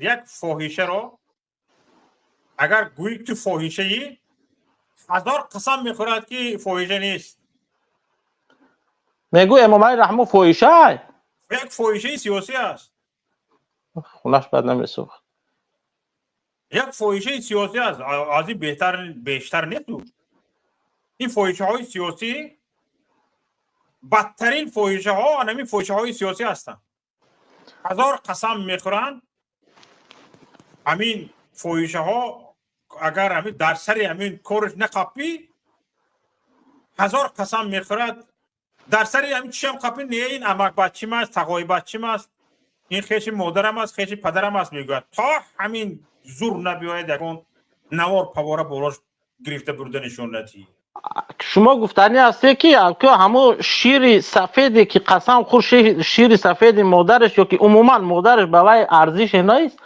Як фоҳишаро агар гӯӣ, ту фоҳишаӣ, ҳазор қасам мехӯрад, ки фоҳиша нест. Мегӯ, Эмомалӣ Раҳмон фоҳишай? Як фоҳишаи сиёсӣ аст. Хунаш бад намесӯхт. Як фоҳишаи сиёсӣ аст, аз ин беҳтар бештар нест. Ин фоҳишаҳои сиёсӣ, бадтарин фоҳишаҳо ҳамин фоҳишаҳои сиёсӣ ҳастанд. Ҳазор қасам мехӯранд ҳамин фоҳишаҳо. Агар ҳамин дар сари ҳамин корш нақапӣ, ҳазор қасам мехӯрад. Дар сари ҳамин чишам қапӣ, не, ин амакбаччим аст, тағоибаччим аст, ин хеши модарам аст, хеши падарам аст, мегӯяд, то ҳамин зур набиёяд, ягон навор павора болош гирифта бурда нишон надиҳӣ. Шумо гуфтанӣ ҳасте, ки ҳамо шири сафеде, ки қасам хӯр, шири сафеди модараш ё ки умуман модараш ба вай арзише нест.